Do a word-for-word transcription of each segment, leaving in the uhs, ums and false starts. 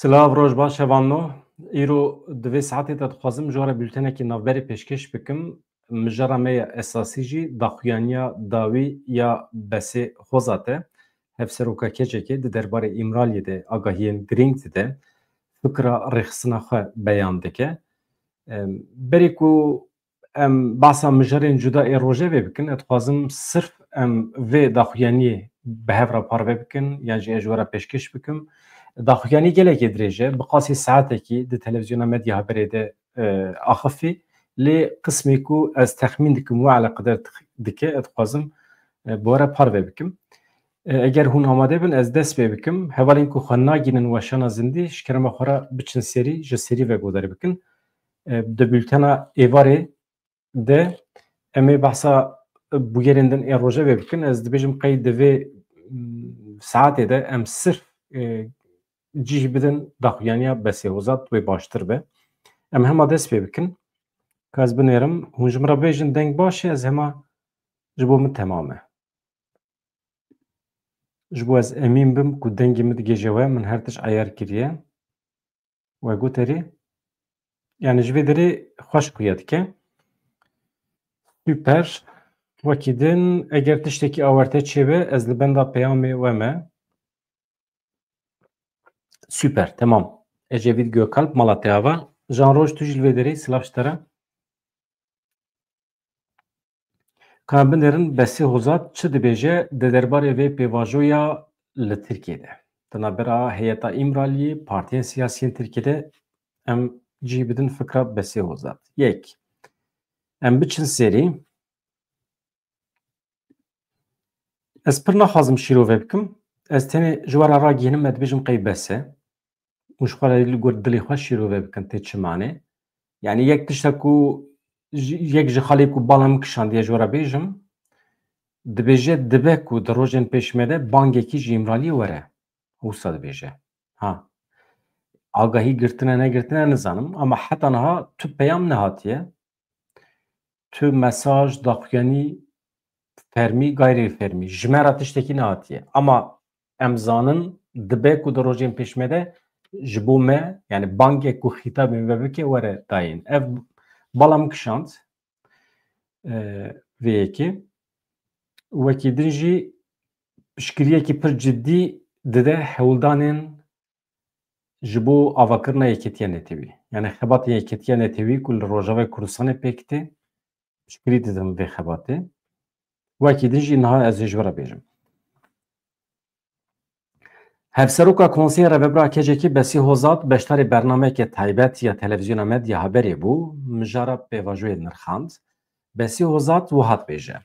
Silav, roj baş hevalno. Îro di vê saetê de dixwazim ji we re bültenekî navberê pêşkêş bikim. Mijara me ya esasî jî daxuyaniya dawî ya Besê Hozat e. Hevseroka KCKê di derbarê Îmraliyê de agahiyên girîng dide, fikra rêxistina xwe beyan dike. Em, berî ku em behsa mijarên cuda ê rojevê bikin, ez dixwazim sirf em vê daxuyaniyê bi hev re parve bikin, yan jî ez ji we re pêşkêş bikim. Daxuyanî gelekê dirêj e, bi qasî saetekî di televîzyona Medya Haberê de, e, axifî, lê qismê ku ez texmîn dikim we eleqedar dike, ez dixwazim, e, bi we re parve bikim. E, eger hûn amade bin, ez dest pê bikim. Hevalên ku xwe nagînin weşana zindî, ji kerema xwe re biçin serî, ji serî ve guhdarî bikin. E, di bültena êvarê de em ê behsa bûyerên din ê rojevê bikin. Ez dibêjim qey di vê, mm, saetê de em sirf, e, cih bidin daxuyaniya Besê Hozat wê baştir be. Em hema dest pê bikin. Ka ez binêrim, hûn ji min re bêjin deng baş e, ez hema ji bo min temam e. Ji bo ez emîn bim ku dengê min digêje we, min her tişt eyar kiriye. We got erê. Yani ji vê derê xweş xuya dike. Super. Wekî din, eger tiştekî awarte çêbe, ez li benda peyamê we me. Super, temam. Ecevît Gökalp, mala te ava. Jan Roj, tu jî li vê derê, silav ji te re. Ka em binêrin, Besê Hozat çi dibêje di derbarê vê pêvajoya li Tirkiyê de? Di navbera heyeta Îmraliyê, partiyên siyasiyên Tirkiyê de em cih bidin fikra Besê Hozat. Yek. Em biçin serî. Ez pir naxwazim şîrove bikim. Ez tenê ji we re ragihînim, me dibêjim qey bes e. Û ji xwe re li gor dilê xwe şîrove bikin tê çi manê. Yani yek tişta ku ji, yek ji xalê ku bala min kişandiye ji we re bêjim, dibêje dibe ku di rojên pêş me de bangekî ji Îmraliyê were. Wisa dibêje. Ha. Agahî girtine negirtine nizanim ama heta niha tu peyam nehatiye. Tu mesaj, daxuyanî fermî, gayrê fermî. Ji me re tiştekî nehatiye. Ama em zanin dibe ku di rojên pêş me de ji bo me, yani bangek ku xîtabê me bike were dayîn. Ev bala min kişand, e, vê yekê. Wekî din jî piştgiriyekî pir cidî dide hewldanên ji bo avakirina Yekêtiya Netewî. Yani xebatên Yekêtiya Netewî ku li Rojavayê Kurdistanê pêk tê, piştgirî didin vê xebatê. Wekî din jî niha ez ê ji we re bêjim. Hevseroka Konseyê Rêvebira KCKê Besî Hozat beşdarê bernameyeke taybet ya Televîzyona Medya Haberê bû, mijara pêvajoyê nirxand. Besî Hozat wiha dibêje: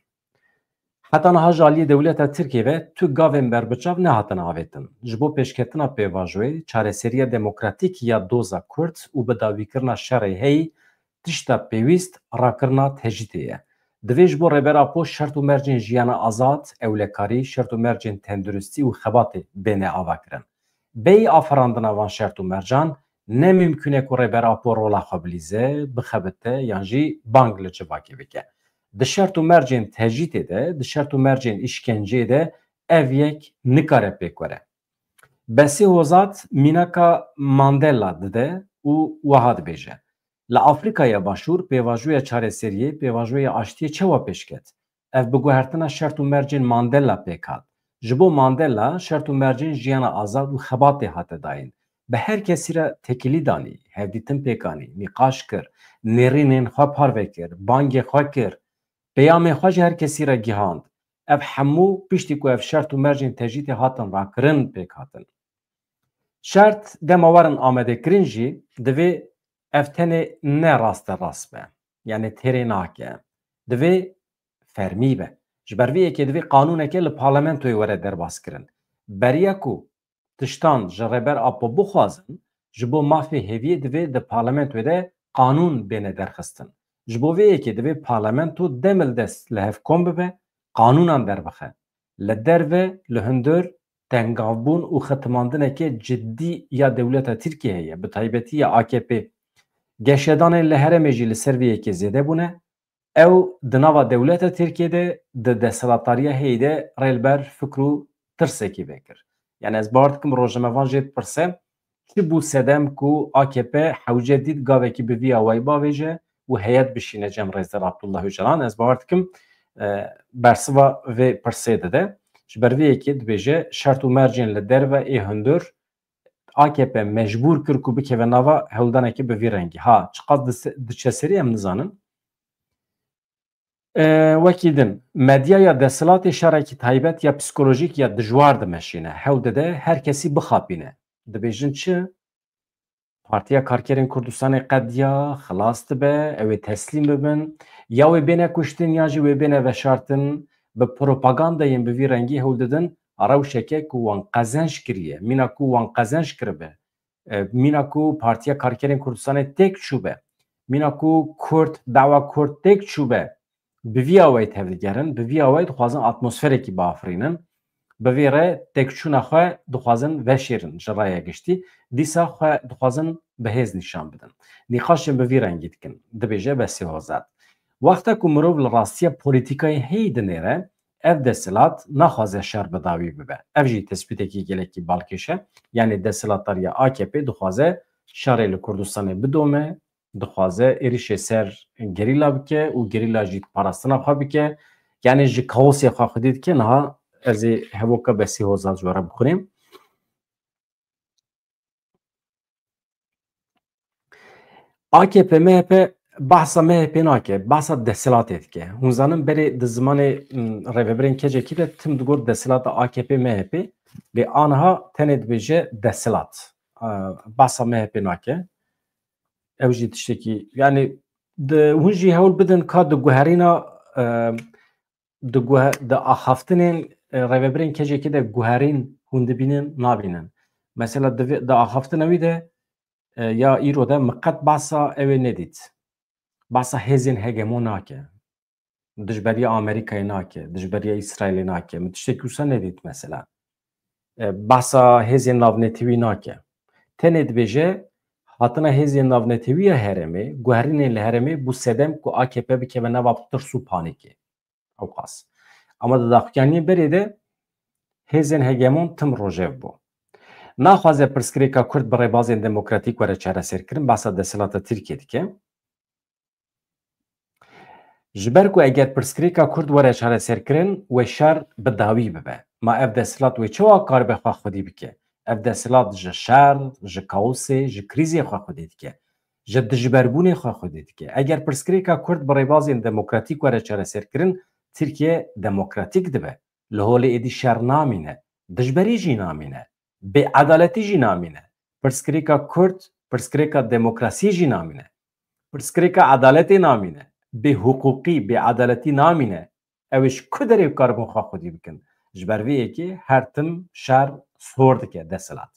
Heta niha ji aliyê dewleta Tirkiyê ve tu gavên berbiçav nehatine avêtin. Ji bo pêşketina pêvajoyê, çareseriya demokratîk ya doza Kurd û bi dawîkirina şerê heyî, tişta pêwîst rakirina tecrîdê ye. Divê ji bo Rêber Apo şert û mercên jiyana azad, ewlekarî, şert û mercên tenduristî û xebatê bêne avakirin. Bêyî aferandina van şert û mercan, ne mimkûn e ku Rêber Apo rola xwe bilîze, bixebite yan jî bang li civakê bike. Di şert û mercên tecrîdê de, di şert û mercên îşkenceyê de ev yek nikare pêk were. Besî Hozat mînaka Mandela dide û wiha dibêje: Li Afrîkaya Başûr pêvajoya çareseriyê, pêvajoya aştiyê çawa pêş ket? Ev bi guhertina şert û mercên Mandela pêk hat. Ji bo Mandela şert û mercên jiyana azad û xebatê hate dayîn. Bi her kesî re têkilî danî, hevdîtin pêk anî, nîqaş kir, nêrînên xwe parve kir, bangê xwe kir, peyamên xwe ji her kesî re gihand. Ev hemû piştî ku ev şert û mercên tecrîdê hatin rakirin pêk hatin. Şert dema werin amadekirin jî divê ev tenê ne raste rast be. Yani têrê nake. Divê fermî be. Ji ber vê yekê divê qanûneke li parlamentoyê were derbas kirin. Beriya ku tiştan ji Rêber Apo bixwazin, ji bo mafê hêviyê divê di parlamentoyê de qanûn bêne derxistin. Ji bo vê yekê divê parlamento demildest li hev kom bibe, qanûnan derbixe. Li derve, li hundir tengavbûn û xitimandineke cidî ya dewleta Tirkiyê heye, bi taybetî ya A K P. Geşedanên li herêmê jî li ser vê yekê zêde bûne. Ew di nava dewleta Tirkiyê de, di desthilatdariya heyî de rê li ber fikr û tirsekî vekir. Yani ez bawer dikim rojnamevan jê dipirse, Çi bû sedem ku A K P hewce dît gavekî bi vî awayî bavêje û heyet bişîne cem Rêzdar Abdullah Ocalan? Ez bawer dikim, e, bersiva vê pirsê dide. Ji ber vê yekê dibêje, şert û mercên li derve ê hundir A K P mecbûr kir ku bikeve nava hewldanekê bi vî rengî. Ha, çiqas dise-, diçe serî em nizanin. E, wekî din, medyaya desthilatê şerekî taybet ya psîkolojîk ya dijwar dimeşîne. Hewl dide her kesî bixapîne. Dibêjin çi? Partiya Karkerên Kurdistanê qediya, xilas dibe, ew ê teslîm bibin. Ya wê bêne kuştin ya jî wê bêne veşartin. Bi propagandayên bi vî rengî hewl didin rewşeke ku wan qezenc kiriye. Mîna ku wan qezenc kiribe, e, mîna ku Partiya Karkerên Kurdistanê têk çûbe, mîna ku Kurd, dawa Kurd têk çûbe, bi vî awayî tevdigerin, bi vî awayî dixwazin atmosferekî biafirînin, bi vî re têkçûna xwe dixwazin veşêrin ji raya giştî, dîsa xwe dixwazin bi hêz nîşan bidin. Nîqaşên bi vî rengî dikin, dibêje Besî Hozat. Wexta ku mirov li rastiya polîtîkayê heyî dinêre, ev desthilat naxwaze şer bi dawî bibe. Ev jî tespîtekî gelekî balkêş e. Yanî desthilatdariya A K P dixwaze şerê li Kurdistanê bidome, dixwaze êrişê ser gerîla bike û gerîla jî parastina xwe bike. Yanî ji kaosê xwe xwedî dike. Niha ez ê hevoka Besî Hozat ji we re bixwînim. A K P M H P behsa M H P nake, behsa desthilatê dike. Hûn zanin berê di zimanê, m, rêvebirên kecekî de tim digot desthilata A K P M H P, lê aniha tenê dibêje desthilat. E, behsa M H P nake. Ew jî tiştekî, yanî di, hûn jî hewl bidin ka di guherîna, e, di guhe-, di axaftinên, e, rêvebirên kecekî de guherîn hûn dibînin, nabînin. Mesela di vê, di axaftina wî de, e, ya îro de min qet behsa ew ê nedît. Behsa hêzên hegemon nake. Dijberiya Amerîkayê nake, dijberiya Îsraîlê nake. Min tiştekî wisa nedît mesela. E, behsa hêzên navnetewî nake. Tenê dibêje, hatina hêzên navnetewî ya herêmê, guherînên li herêmê bû sedem ku A K P bikeve nava tirs û panîkê. Ewqas. Ama di daxuyaniyên berê de hêzên hegemon tim rojev bû. Naxwaze pirsgirêka Kurd bi rêbazên demokratîk were çareserkirin, behsa desthilata Tirkiyê dike. Ji ber ku eger pirsgirêka Kurd were çareserkirin, wê şer bi dawî bibe. Ma ev desthilat wê çawa karibe xwe xwedî bike? Ev desthilat ji şer, ji kaosê, ji krîzê xwe xwedî dike. Ji dijberbûnê xwe xwedî dike. Eger pirsgirêka Kurd bi rêbazên demokratîk were çareserkirin, Tirkiye demokratîk dibe. Li holê êdî şer namîne, dijberî jî namîne, bêedaletî jî namîne. Pirsgirêka Kurd, pirsgirêka demokrasiyê jî namîne. Pirsgirêka edaletê namîne. Bêhiqûqî, bêedaletî namîne. Ew ê ji ku derê karibin xwe xwedî bikin? Ji ber vê yekê her tim şer sor dike desthilat.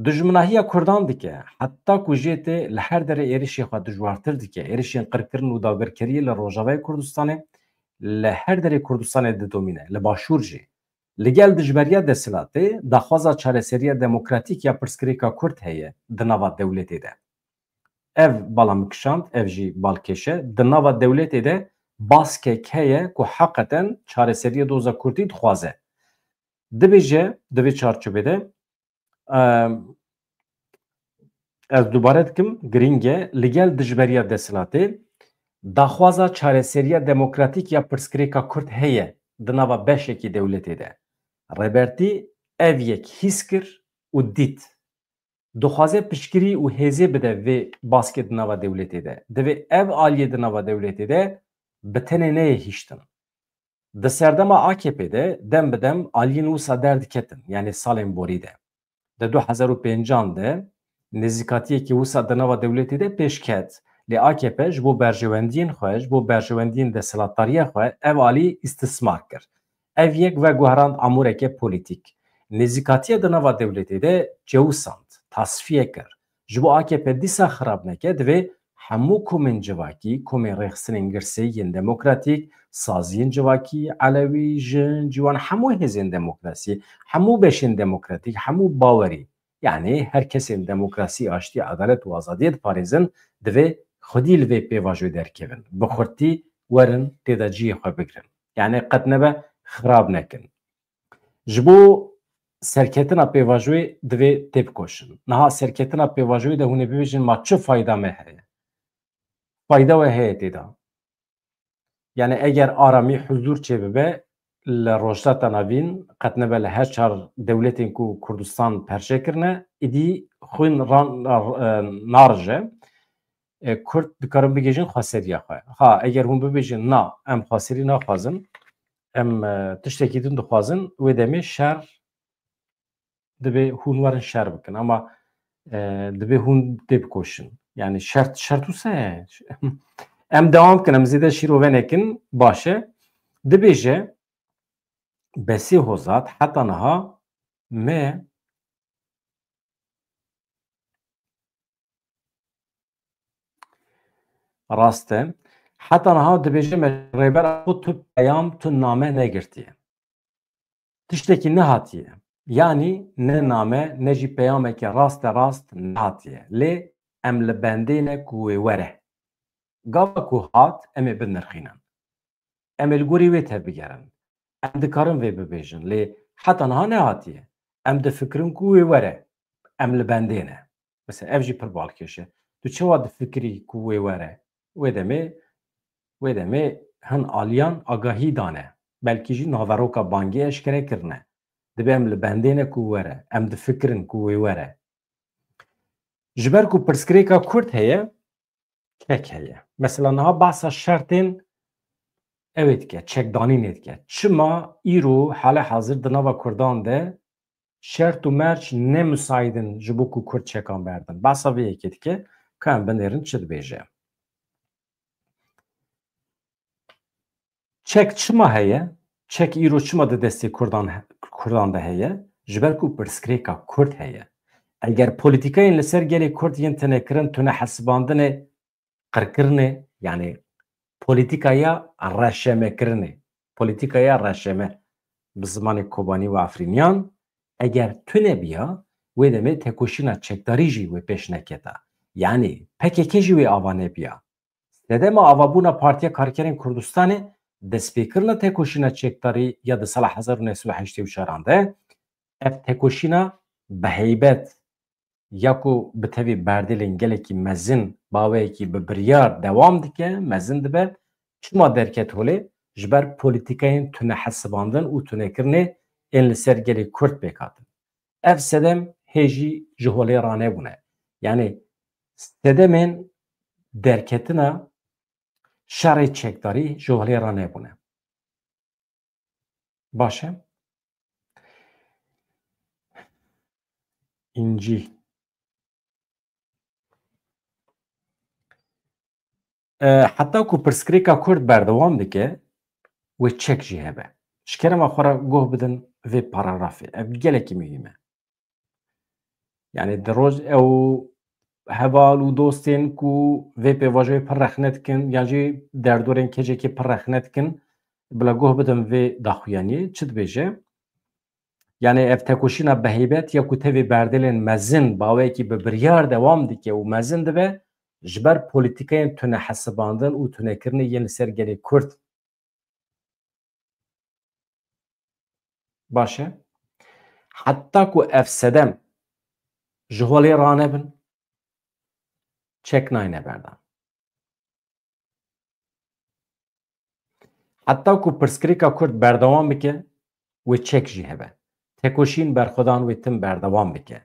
Dijminahiya Kurdan dike, heta ku jê tê li her derê êrişê xwe dijwartir dike, êrişên qirkirin û dagirkeriyê li Rojavayê Kurdistanê, li her derê Kurdistanê didomîne, li Başûr jî. Li gel dijberiya desthilatê, daxwaza çareseriya demokratîk ya pirsgirêka Kurd heye di nava dewletê de. Ev bala min kişand, ev jî balkêş e. Di nava dewletê de baskek heye ku heqeten çareseriyê doza Kurdî dixwaze. Dibêje, di vê çarçovê de, em, ez dubare dikim, girîng e, li gel dijberiya desthilatê, daxwaza çareseriya demokratîk ya pirsgirêka Kurd heye di nava beşekî dewletê de. Rêbertî ev yek hîs kir û dît. Dixwaze piştgirî û hêzê bide vê baskê di nava dewletê de. Divê ev aliyê di nava dewletê de bi tenê neyê hiştin. Di serdema A K P de dem bi dem aliyên wisa derdiketin, yanî salên borî de. Di du hezar û pêncan de nêzîkatiyekî wisa di nava dewletê de pêş ket, lê A K P ji bo berjewendiyên xwe, ji bo berjewendiyên desthilatdariya xwe ev alî îstismar kir. Ev yek veguherand amûreke polîtîk. Nêzîkatiya di nava dewletê de çewisand, tasfiye kir. Ji bo A K P dîsa xirab neke, divê hemû komên civakî, komên rêxistinên girseyî yên demokratîk, saziyên civakî, elewî, jin, ciwan, hemû hêzên demokrasî, hemû beşên demokratîk, hemû bawerî, yanî her kesên demokrasî, aştî, edalet û azadiyê diparêzin, divê xwedî li vê pêvajoyê derkevin. Bi xurtî werin tê de cihê xwe bigrin. Yanî qet nebe xirab nekin. Ji bo serketina pêvajoyê divê têbikoşin. Niha serketina pêvajoyê de hûn ê bibêjin, ma çi fayda me heye? Fayda we heye tê de? Yani eger aramî, huzûr çêbibe li Rojhilata Navîn, qet nebe li her çar dewletên ku Kurdistan perçe kirine, îdî xwîn ran, e, narije. E, Kurd dikarin bigihîjin xweseriya xwe. Ha, eger hûn bibêjin, na, em xweserî naxwazin, em, e, tiştekî din dixwazin, wê demê şer dibê hûn werin şer bikin. Ama, e, dibê hûn têbikoşin. Yani şert, şert wisa ye. Em dewam bikin, em zêde şîrove nekin, baş e. Dibêje, Besî Hozat, heta niha me Rast e. Heta niha dibêje me, Rêber Apo, tu peyam, tu name negirtiye. Tiştekî nehatiye. Yanî ne name, ne jî peyameke raste rast nehatiye. Lê em li bendê ne ku wê were. Gava ku hat, em ê binirxînin. Em ê li gorî wê tevbigerin. Em dikarin vê bibêjin, lê heta niha nehatiye. Em difikirin ku wê were. Em li bendê ne. Mesela ev jî pir balkêş e. Tu çawa difikirî ku wê were? Wê demê, wê demê hin aliyan agahî dane. Belkî jî naveroka bangê eşkere kirine. Dibê em li bendê ne ku were. Em difikirin ku wê were. Ji ber ku pirsgirêka Kurd heye, çek heye. Mesela niha behsa şertên ew ê dike, çekdanînê dike. Çima îro hale hazir di nava Kurdan de şert û merc ne musaîd in ji bo ku Kurd çekan berdin? Behsa vê yekê dike, ka em binêrin çi dibêje. Çek çima heye? Çek îro çima di destê Kurdan, Kurdan de heye? Ji ber ku pirsgirêka Kurd heye. Eger polîtîkayên li ser gelê Kurd yên tunekirin, tunehesibandinê, qirkirinê, yanî polîtîkaya reşemekirinê, polîtîkaya reşeme bi zimanê Kobanî û Efrîniyan, eger tune biya, wê demê tekoşîna çekdarî jî wê pêş neketa. Yanî P K K jî wê ava nebiya. Sedema avabûna Partiya Karkerên Kurdistanê destpêkirina tekoşîna çekdarî ya di sala hezar û neh sed û heştê û çaran de, ev tekoşîna bi heybet ya ku bi tevî berdêlên gelekî mezin, baweyekî bi biryar dewam dike, mezin dibe. Çima derket holê? Ji ber polîtîkayên tunehesibandin û tunekirinê ên li ser gelê Kurd pêk hatin. Ev sedem hê jî ji holê ranebûne. Yanî sedemên derketina şerê çekdarî ji holê ranebûne. Baş e. Încî. E, heta ku pirsgirêka Kurd berdewam dike, wê çek jî hebe. Ji kerema xwe re guh bidin vê paragrafê. Ev gelekî muhîm e. Yani di roj ew heval û dostên ku vê pêvajoyê pir rexne dikin, yan jî derdorên kecekê pir rexne dikin, bila guh bidin vê daxuyaniyê. Çi dibêje? Yani ev tekoşîna bi heybet ya ku tevî berdêlên mezin, baweyekî bi biryar dewam dike û mezin dibe, ji ber polîtîkayên tunehesibandin û tunekirinê yên li ser gelê Kurd. Baş e. Heta ku ev sedem ji holê ranebin, çek nayne berdan. Heta ku pirsgirêka Kurd berdewam bike, wê çek jî hebe. Tekoşîn, berxwedan wê tim berdewam bike.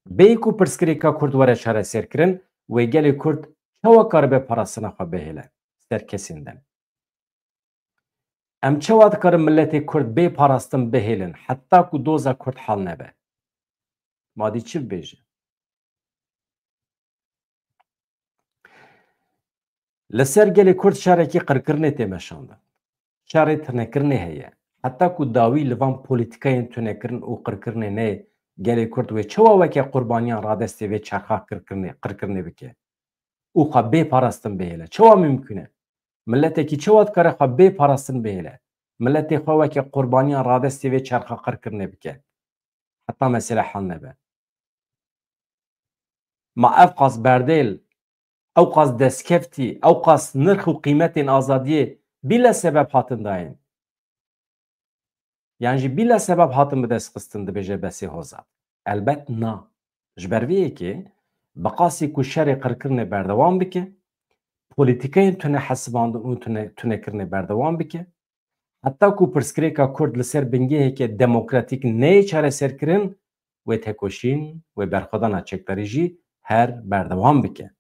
Bêyî ku pirsgirêka Kurd were çareserkirin, wê gelê Kurd çawa karibe parastina xwe bihêle ser kesên din? Em çawa dikarin miletê Kurd bê parastin bihêlin, heta ku doza Kurd hal nebe? Ma dî çi bibêje? Li ser gelê Kurd şerekî qirkirinê tê meşandin. Şerê tunekirinê heye. Heta ku dawî li van polîtîkayên tunekirin û qirkirinê neyê, gelê Kurd wê çawa weke qurbaniyan radestê vê çerxa qirkirinê, qirkirinê bike û xwe bê parastin bihêle? Çawa mimkûn e? Miletekî çawa dikare xwe bê parastin bihêle? Miletê xwe weke qurbaniyan radestê vê çerxa qirkirinê bike. Heta mesele hal nebe. Ma ev qas berdêl, ew qas destkeftî, ew qas nirx û qîmetên azadiyê bîle sebeb hatin dayîn? Yan jî bîla sebeb hatin bi dest xistin, dibêje Besê Hozat. Elbet na. Ji ber vê yekê bi qasî ku şerê qirkirinê berdewam bike, polîtîkeyên tune hesibandin û tune, tunekirinê berdewam bike, heta ku pirsgirêka Kurd li ser bingeheke demokratîk neyê çareserkirin, wê tekoşîn, wê berxwedana çekdarî jî her berdewam bike.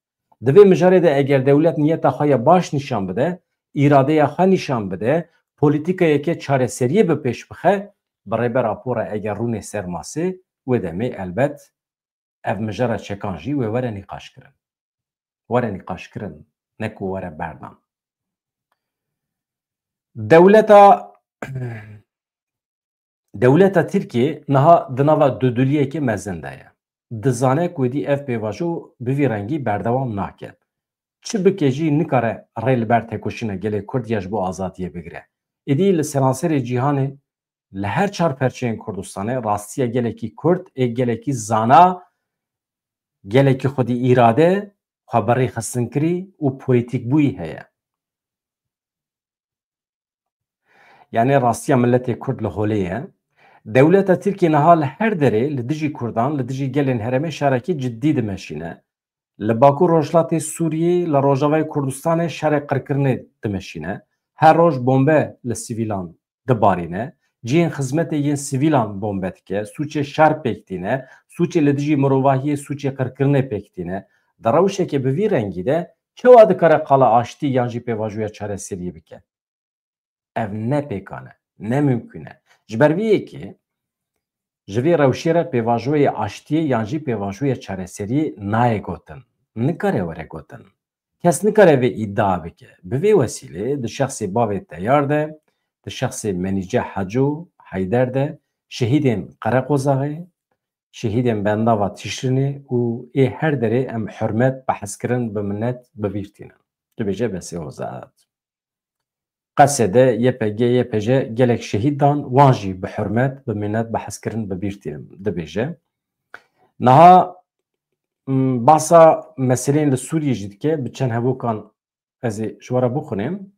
Di vê mijarê de eger dewlet niyeta xwe ya baş nîşan bide, îradeya xwe nîşan bide, polîtîkayeke çareseriyê bi pêş bixe, bi rêber Apo re eger rûnê ser masê, wê demê elbet ev mijara çekan jî wê were nîqaşkirin. Were nîqaşkirin, ne ku were berdan. Dewleta, dewleta Tirkiyê niha di nava duduliyeke mezin de ye. Dizane ku êdî ev pêvajo bi vî rengî berdewam nake. Çi bike jî nikare rê li ber tekoşîna gelê Kurd ya ji bo azadiyê bigire. Êdî li seranserê cîhanê li her çar perçeyên Kurdistanê rastiya gelekî Kurd ê gelekî zana, gelekî xwedî îrade, xwe bi rêxistinkirî û polîtîkbûyî heye. Yanî rastiya miletê Kurd li holê ye. Dewleta Tirkiyê niha li her derê li dijî Kurdan, li dijî gelên herêmê şerekî cidî dimeşîne. Li Bakur Rojhilatê Sûriyê, li Rojavayê Kurdistanê şerê qirkirinê dimeşîne. Her roj bombe li sivîlan dibarîne. Cihên xizmetê yên sivîlan bombe dike. Sûcê şer pêk tîne. Sûcê li dijî mirovahiyê, sûcê qirkirinê pêk tîne. Di rewşeke bi vî rengî de çawa dikare qala aştî yan jî pêvajoya çareseriyê bike? Ev ne pêkan e, ne mimkûn e. Ji ber vî yekê ji vê rewşê re pêvajoyê aştiyê yan jî pêvajoyê çareseriyê nayê gotin. Nikare were gotin. Kes nikare vê îdia bike. Bi vê wesîlê di şexsê bavê Teyar de, di şexsê Menîce Heco Heyder de, şehîdên Qereqozaxê, şehîdên Bendava Tîşrînê û ê her derê em hurmet, bi hezkirin, bi minet bi bîr tînin. Dibêje Besê Hozat. Qesede, Y P G, Y P J gelek şehîd dan, wan jî bi hurmet, bi minet, bi hezkirin bi bîr tînim, dibêje. Niha, m, basa meseleyên li Sûriyê jî dike, bi çend hevokan ez ê ji we re bixwînim.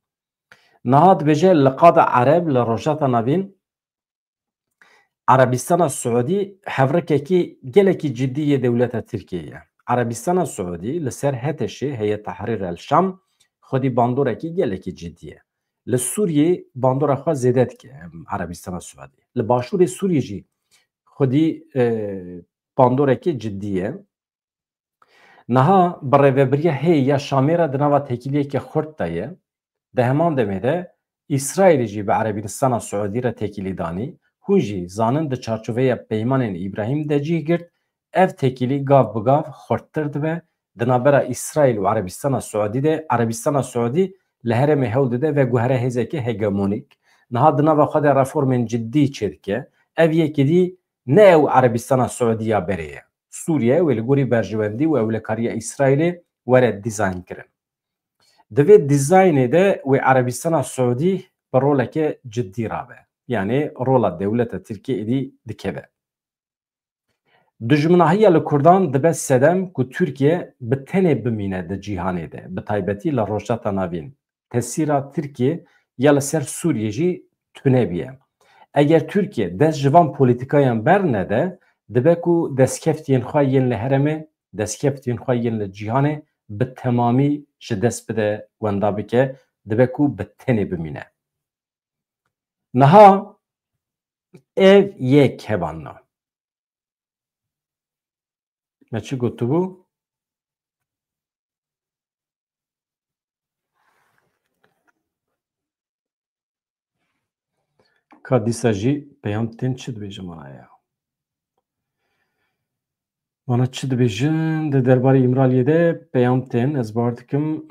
Niha dibêje, li qada Ereb li Rojhilata Navîn Erebistana Siûdî hevrikekî gelekî cidî yê dewleta Tirkiyê ye. Erebistana Siûdî li ser HTŞê, Heyet Tahrir el Şam, xwedî bandorekî gelekî cidî ye. Li Sûriyê bandora xwe zêde dike, em, Erebistana Siûdî. Li başûrê Sûriyê jî xwedî, e, bandorekî cidî ye. Niha birêvebiriya hê ya Şamê re di nava têkiliyeke xurt de ye. Di heman demê de Îsraîlê jî bi Erebîstana Siûdî re têkilî danî. Hûn jî zanin di çarçoveya Peymanên Îbrahîm de cih girt, ev têkilî gav bi gav xurttir dibe. Di navbera Îsraîl û Erebîstana Siûdî de, Erebîstana Siûdî li herêmê hewl dide veguhere hêzeke hegemonîk. Niha di nava xwe de reformên cidî çêdike. Ev yekê dî ne ew Erebîstana Siûdî ya berê ye. Sûriye wê li gorî berjewendî û ewlekariya Îsraîlê were dîzayn kirin. Di vê dîzaynê de wê Erebîstana Siûdî bi roleke cidî rabe. Yanî rola dewleta Tirkiyê êdî dikeve. Dijminahiya li Kurdan dibe sedem ku Tirkiye bi tenê bimîne di cîhanê de, bi taybetî li Rojhilata Navîn. Tesîra Tirkiyê ya li ser Sûriyê jî tune bûye. Eger Tirkiye dest ji van polîtîkayan bernede, dibe ku destkeftiyên xwe yên li herêmê, destkeftiyên xwe yên li cîhanê bi temamî ji dest bide, wenda bike, dibe ku bi tenê bimîne. Niha ev yek hebanna. Me çi gotibû? Ka dîsa jî peyam tên çi dibêje mana ya? Mana çi dibêjin? Di derbarê Îmraliyê de peyam tên, ez bawer dikim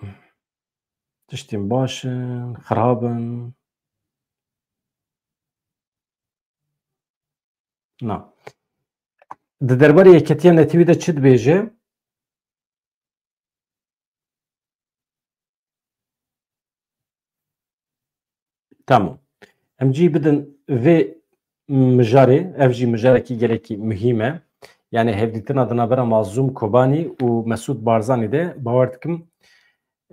tiştên baş in, xirab in. Na. Di derbarê Yeketiya Netewî de çi dibêje? Tamam. Em cî bidin vê mijarê, ev jî mijarekî gelekî muhîm e. Yanî hevdîtina di navbera Mazlûm Kobanî û Mesûd Barzanî de bawer dikim,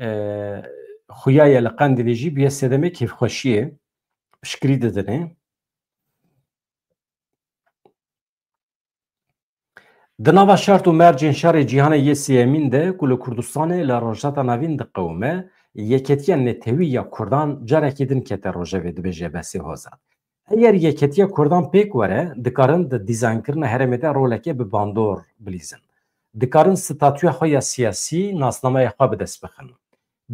e, xuya ye li Qendîlê jî bûye sedemê kêfxweşiyê, piştgirî didinê. Di nava şert û mercên şerê cîhanê yê sêyemîn de ku li Kurdistanê li Rojhilata Navîn diqewime, Yeketiya Netewî ya Kurdan carekî din kete rojevê, dibêje Besê Hozat. Eger Yeketiya Kurdan pêk were, dikarin di dîzaynkirina herêmê de roleke bi bandor bilîzin. Dikarin statûya xwe ya siyasî, nasnameya xwe bi dest bixin.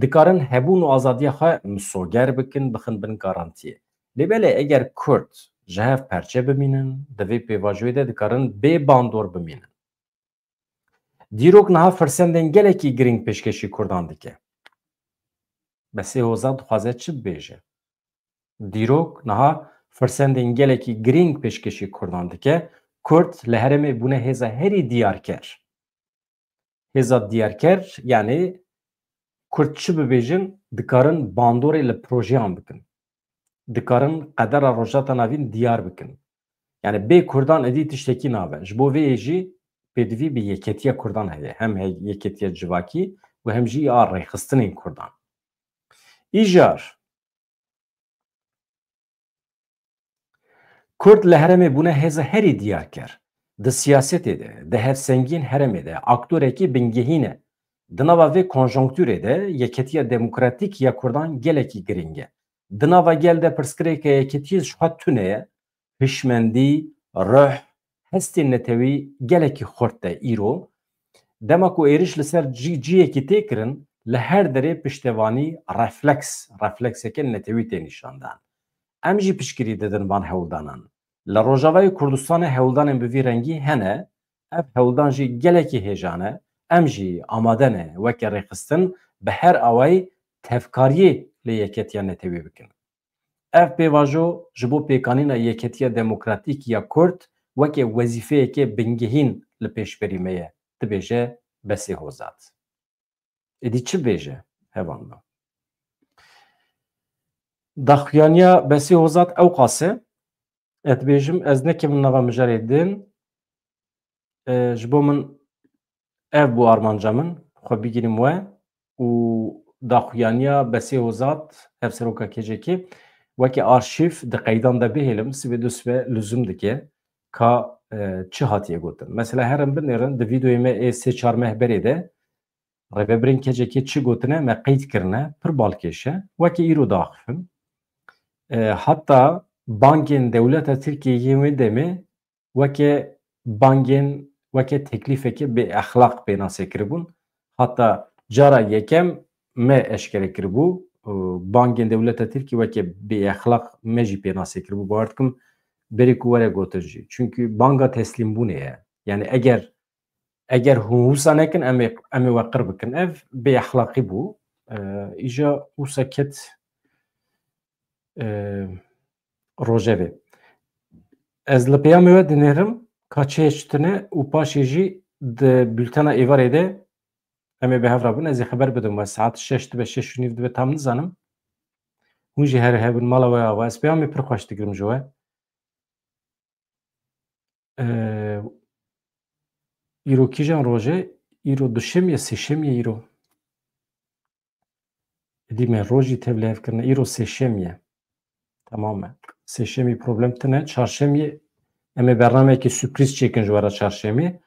Dikarin hebûn û azadiya xwe misoger bikin, bixin bin garantiyê. Lê belê eger Kurd ji hev perçe bimînin, di vê pêvajoyê de dikarin bê bandor bimînin. Dîrok niha firsendên gelekî girîng pêşkêşî Kurdan dike. Besê Hozat dixwaze çi bibêje? Dîrok niha firsendên gelekî girîng pêşkêşî Kurdan dike. Kurd li herêmê bûne hêza herî diyarker. Hêza diyarker, yanî Kurd çi bibêjin, dikarin bandorê li projeyan bikin. Dikarin qedera Rojhilata Navîn diyar bikin. Yanî bê Kurdan êdî tiştekî nabe. Ji bo vê yê jî pêdivî bi yeketiya Kurdan heye. Hem he-, yeketiya civakî û hem jî a rêxistinên Kurdan. Îcar, Kurd li herêmê bûne hêza herî diyarker. Di siyasetê de, di hevsengiyên herêmê de aktorekî bingehîn e. Di nava vê konjonktûrê de Yeketiya Demokratîk ya Kurdan gelekî girîng e. Di nava gel de pirsgirêka yeketiyê ji xwe tune ye. Hişmendî, ruh, hestên netewî gelekî xurt e îro. Dema ku êrîş li ser cî-, cihekî tê kirin, li her derê piştevanî refleks, reflekseke netewî tê nîşandan. Em jî piştgirî didin van hewldanan. Li Rojavayê Kurdistanê hewldanên bi vî rengî hene, ev hewldan jî gelekî hêja ne, em jî amade ne weke rêxistin bi her awayî tevkariyê li Yeketiya Netewî bikin. Ev pêvajo ji bo pêkanîna Yeketiya Demokratîk ya Kurd weke wezîfeyeke bingehîn li pêşberî me ye, dibêje Besê Hozat. Êdî çi bêje hevalno? Daxuyaniya Besê Hozat ewqas e, ez dibêjim, ez nekevim nava mijarê din, e, ji bo min ev bû armanca min, xwe bigînim we û daxuyaniya Besê Hozat, hevseroka K C K, weke arşîv di qeydan de bihêlim, sibê du sibe luzum dike ka, e, çi hatiye gotin. Mesela herin binêrin, di vîdeoyê me ê sê çar meh berê de rêvebirên K C K çi gotine me qeyd kirine, pir balkêş e. Weke îro daxivim. E, heta bangên dewleta Tirkiyeyê yên wê demê weke bangên, weke teklîfeke bêexlaq pênasê kiribûn. Heta cara yekem me eşkere kiribû, e, bangên dewleta Tirkî weke bêexlaq me jî pênasê kiribû. Bawer dikim berî ku were gotin jî. Çunkî banga teslîmbûnê ye. Yani eger, eger hûn wisa nekin, em ê, em ê we qir bikin. Ev bêexlaqî bû. E, îja wisa ket, e, rojevê. Ez li peyamê we dinêrim ka çi hêç tune û paşê jî di bultena êvarê de em ê bi hev re bin. Ez ê xeber bidim we saet şeş dibe, şeş û nîv dibe, tam nizanim. Hûn jî her hebin mala we ava. Ez peyamê pir xweş digirim ji we. Ee, îro kîjan roj e? Îro duşemî ye, sêşemî ye îro? Dî me rojî tevlihev kirine. Îro sêşemî ye. Tamam e. Sêşemî problem tine. Çarşemî em ê bernameyekî sürprîz çêkin ji we re çarşemî.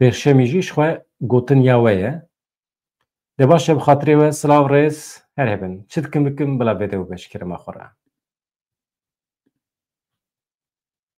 Pêşemî jî ji xwe gotin ya we ye. De baş e, bi xatirê we, silav, rêz, her hebin. Çi dikim bikim, bila vê de û beş kirema xwe re.